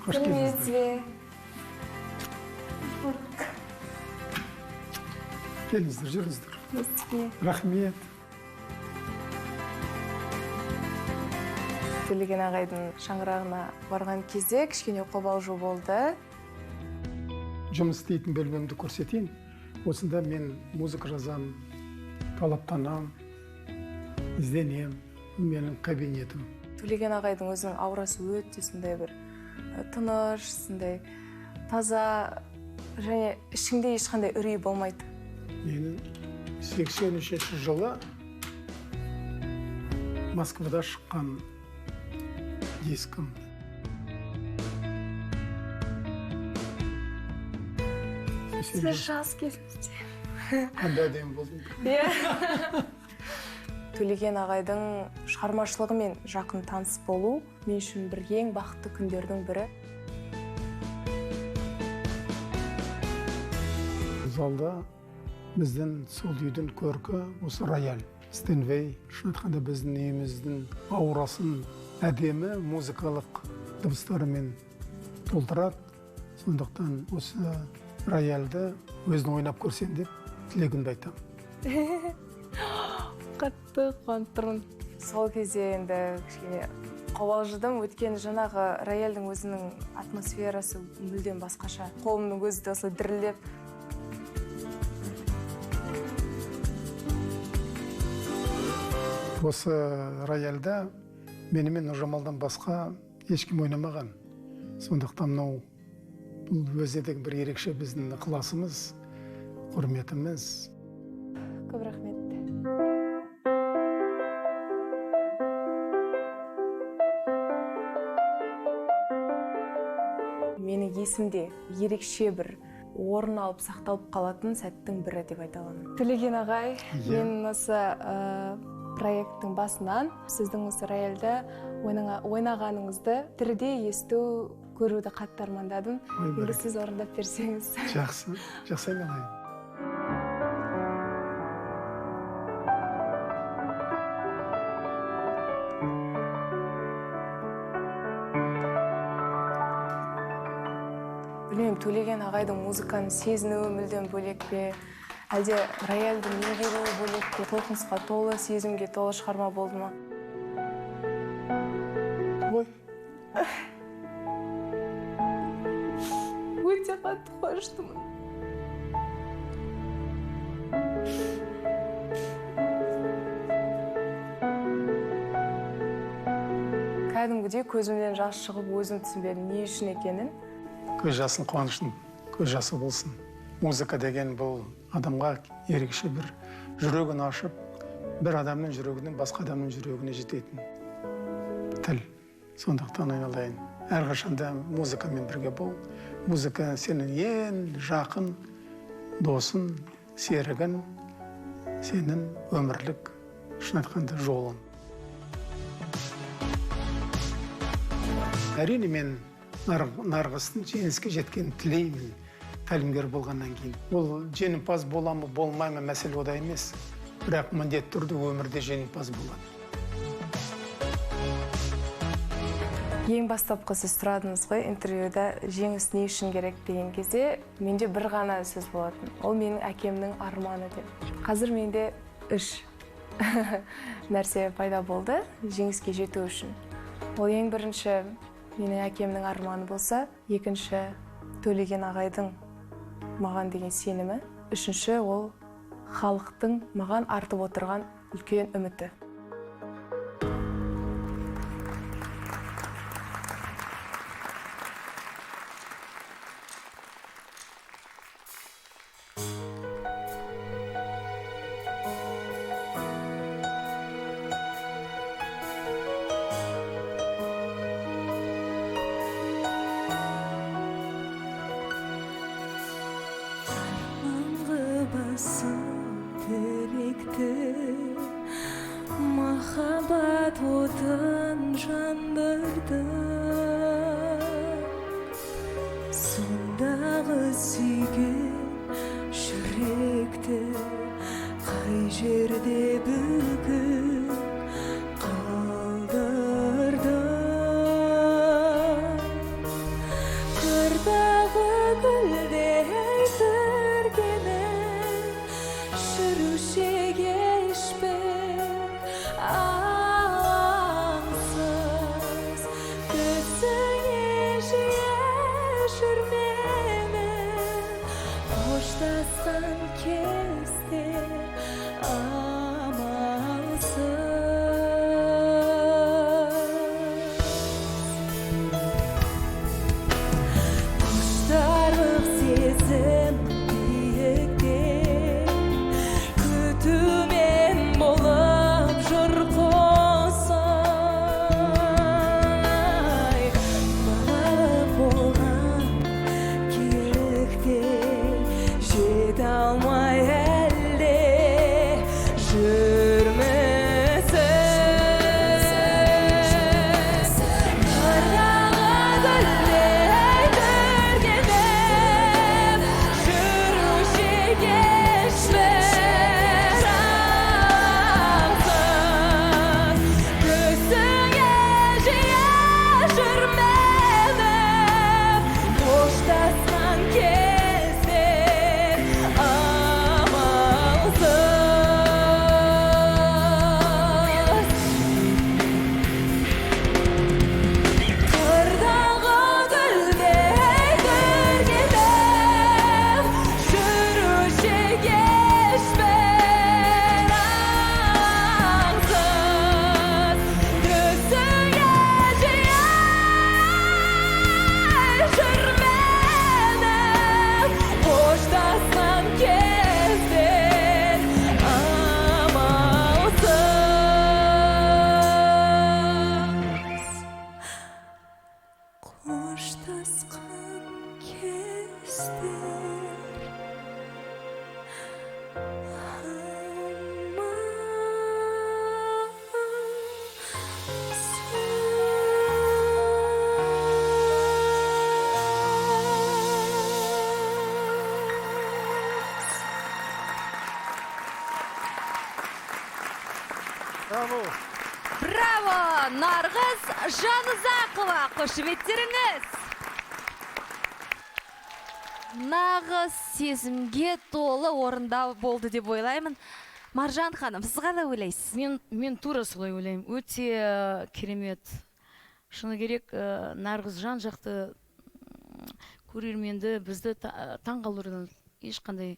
Қош келдіңіздер. Сәлеметсіз бе? Келіңіздер, жүріңіздер. Сәлеметсіз бе? Рахмет. Төлеген ағайдың шаңырағына барған кезде кішкене қобалжу болды. Жұмыс істейтін бөлмемді көрсетейін. Осында мен музыка жазамын, талаптанамын, ізденемін. Бұл менің кабинетім. Төлеген ағайдың өзінің аурасы өте сондай бір тыныш, сондай таза және ішіңде ешқандай үрей болмайды. Менің 83 жылы Москвада шыққан дискім. Сіз жас келдіңіз. Қандай әдемі болдың. Иә. Төлеген ағайдың шығармашылығымен жақын таныс болу мен үшін бір ең бақытты күндердің бірі. Залда біздің сол үйдің көркі осы рояль. Стейнвей, шын айтқанда біздің үйіміздің аурасын әдемі музыкалық дыбыстарымен толтырады. Сондықтан осы рояльді өзің ойнап көрсең деп тілегімді айтамын. Қатты қуанып тұрмын. Сол кезде енді кішкене қобалжыдым, өйткені жаңағы рояльдің өзінің атмосферасы мүлдем басқаша. Қолымның өзі де осылай дірілдеп. Осы рояльда менімен Нұржамалдан басқа ешкім ойнамаған. Сондықтан мынау бұл өзі де бір ерекше біздің ықыласымыз, құрметіміз. Көп рахмет. Менің есімде ерекше бір орын алып сақталып қалатын сәттің бірі деп айта аламын. Төлеген ағай, мен осы проекттің басынан сіздің осы рояльді ойнағаныңызды тіріде есту, көруді қатты армандадым. Ой, Енді бәрекелді. сіз орындап берсеңіз. Жақсы, жақсы айналайын. Білмеймін, Төлеген ағайдың музыканы сезінуі мүлдем бөлек пе, әлде рояльді меңгеруі бөлек пе, толқынысқа толы, сезімге толы шығарма болды ма? Ой. Өте қатты қуаныштымын. Кәдімгідей көзімнен жас шығып, өзім түсінбедім не үшін екенін. Көз жасын қуаныштың көз жасы болсын. Музыка деген бұл адамға ерекше бір жүрегін ашып, бір адамның жүрегінен басқа адамның жүрегіне жететін тіл. Сондықтан айналайын, әрқашанда музыкамен бірге бол. Музыка сенің ең жақын досың, серігің, сенің өмірлік, шын айтқанда, жолың. Әрине, мен Нарғыстың жеңіске жеткенін тілеймін, тәлімгер болғаннан кейін. Ол жеңімпаз бола ма, болмай ма, мәселе ода емес. Бірақ міндетті түрде өмірде жеңімпаз болады. Ең бастапқы сіз сұрадыңыз ғой интервьюда, жеңіс не үшін керек деген кезде менде бір ғана сөз болатын. Ол менің әкемнің арманы деп. Қазір менде үш нәрсе пайда болды жеңіске жету үшін. Ол ең бірінші менің әкемнің арманы болса, екінші Төлеген ағайдың маған деген сенімі, үшінші ол халықтың маған артып отырған үлкен үміті. Махаббат отын жандырды, сондағы сүйген жүректі қай жерде бүгін қалдырды? гүлдей түргеніп, жүруші кешпін алаңсыз. Түсіңе жиі жүрмемін, қоштасқан кездер амалсыз. Құштарлық сезім биікте, күтумен болып жүр қосай. Балалық болған киікте, жете алмай әлде жүрмісің. Қырдағы гүлдей түргеніп, жүруші кешпін аңсыз. Түсіңе жиі жүрмедім, қоштасқан кездер амалсыз. Қырдағы гүлдей түргеніп, жүруші кешпін аңсыз. Түсіңе жиі жүрмедім, қоштасқан кездер амалсыз. Қоштасқан кездер амалсыз. Браво! Браво! Нарғыз Жанұзақова, қошеметтеріңіз! Нағыз сезімге толы орындау болды деп ойлаймын. Маржан ханым, сіз қалай ойлайсыз? Мен тура солай ойлаймын. Өте керемет. Шыны керек, Нарғыз жан жақты көрерменді, бізді таңғалдырудан ешқандай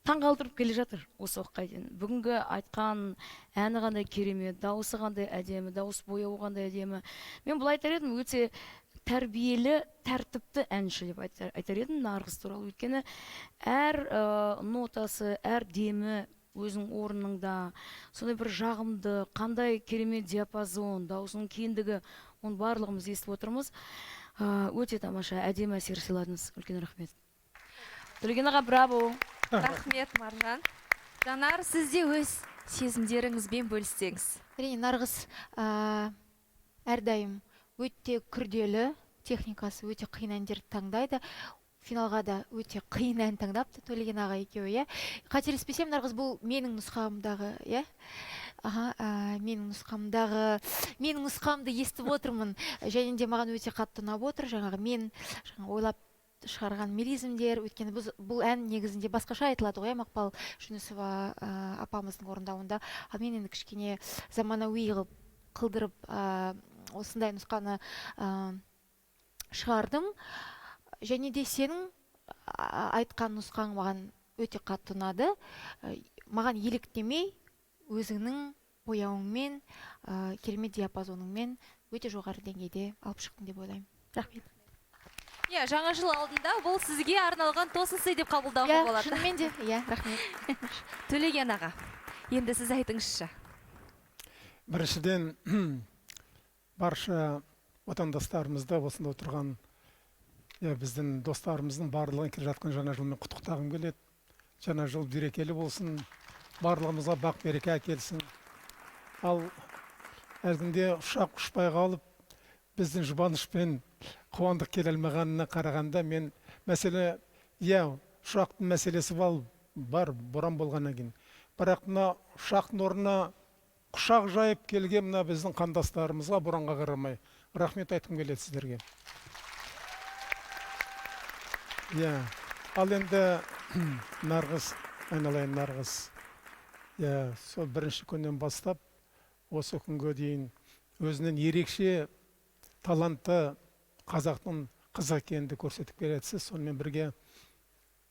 таңғалдырып келе жатыр осы уақытқа дейін. Бүгінгі айтқан әні қандай керемет, дауысы қандай әдемі, дауыс бояуы қандай әдемі. Мен былай айтар едім, өте тәрбиелі, тәртіпті әнші деп айтар едім Нарғыз туралы. Өйткені әр нотасы, әр демі өзінің орнында, сондай бір жағымды, қандай керемет диапазон, дауысының кеңдігі, оның барлығымыз естіп отырмыз. Өте тамаша, әдемі әсер сыйладыңыз. Үлкен рахмет. Төлеген аға, браво. Рахмет, Маржан. Жанар, сіз де өз сезімдеріңізбен бөліссеңіз. Әрине, Нарғыз әрдайым өте күрделі, техникасы өте қиын әндерді таңдайды. Финалға да өте қиын ән таңдапты Төлеген аға екеуі, иә. Қателеспесем, Нарғыз, бұл менің нұсқамдағы, иә? Аха, менің нұсқамдағы, менің нұсқамды естіп отырмын. Және де маған өте қатты ұнап отыр. Жаңағы мен жаңа ойлап шығарған мелизмдер, өйткені бұл ән негізінде басқаша айтылады ғой, Мақпал Жүнісова апамыздың орындауында. Ал мен енді кішкене заманауи қылып қылдырып, осындай нұсқаны шығардым. Және де сенің айтқан нұсқаң маған өте қатты ұнады. Маған еліктемей, өзіңнің бояуыңмен, керемет диапазоныңмен өте жоғары деңгейде алып шықтың деп ойлаймын. Рахмет. Иә, жаңа жыл алдында бұл сізге арналған тосын сый деп қабылдауға Иә, болады. шынымен де, иә, рахмет. Төлеген аға, енді сіз айтыңызшы. Біріншіден, барша отандастарымызды, осында отырған, иә, біздің достарымыздың барлығын келе жатқан жаңа жылмен құттықтағым келеді. Жаңа жыл берекелі болсын, барлығымызға бақ береке әкелсін. Ал әлгінде ұшақ ұшпай қалып, біздің жұбанышпен Қуандық келе алмағанына қарағанда мен мәселе, иә, ұшақтың мәселесі бар, боран болғаннан кейін. Бірақ мына ұшақтың орнына құшақ жайып келген мына біздің қандастарымызға боранға қарамай рахмет айтқым келеді сіздерге. Иә, ал енді Нарғыз, айналайын Нарғыз, иә, сол бірінші күннен бастап осы күнге дейін өзінің ерекше талантты қазақтың қызы екенін көрсетіп келесіз. Сонымен бірге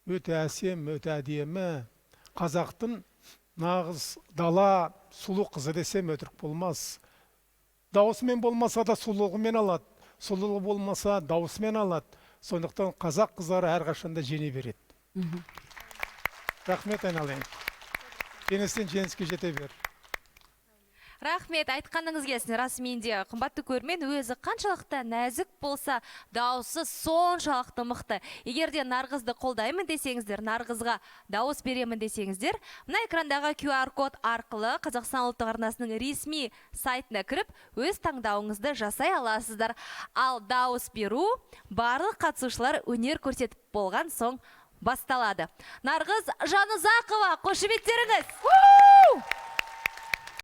өте әсем, өте әдемі, қазақтың нағыз дала сұлу қызы десем, өтірік болмас. Дауысымен болмаса да, сұлулығымен алады, сұлулығы болмаса, дауысымен алады. Сондықтан қазақ қыздары әрқашанда жеңе береді. Рахмет, айналайын, жеңістен жеңіске жете бер. Рахмет, айтқаныңыз келсін. Расымен де, қымбатты көрермен, өзі қаншалықты нәзік болса, дауысы соншалықты мықты. Егер де Нарғызды қолдаймын десеңіздер, Нарғызға дауыс беремін десеңіздер, мына экрандағы QR код арқылы Қазақстан ұлттық арнасының ресми сайтына кіріп, өз таңдауыңызды жасай аласыздар. Ал дауыс беру барлық қатысушылар өнер көрсетіп болған соң басталады. Нарғыз Жанұзақова, қошеметтеріңіз!